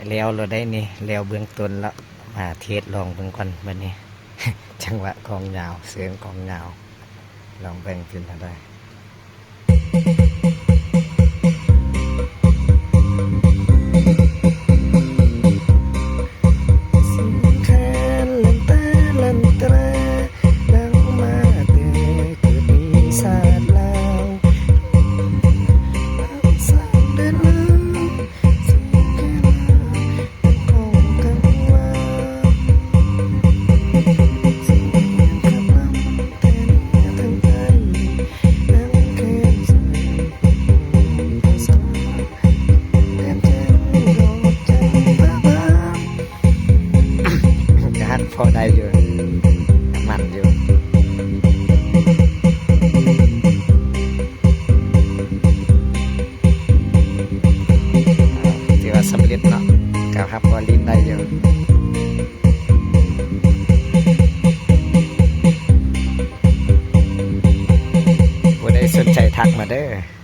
ແລ້ວແລ້ວໄດ໋ນີ້ ແລ້ວເບື້ອງຕົ້ນແລ້ວ ມາເທສລອງເບິ່ງກ່ອນບັດນີ້ ຈັງຫວະກອງຍາວ ເຊີງກອງຍາວ ລອງເບິ່ງເປັນແນວໃດ. ກະຮັກພໍໄດ້ຢູ່ ກະໝັ້ນຢູ່ ຖືວ່າສຳເລັດເນາະ ກະຮັບພໍຫຼິ້ນໄດ້ຢູ່. ຜູ້ໃດສົນໃຈທັກມາເດີ້.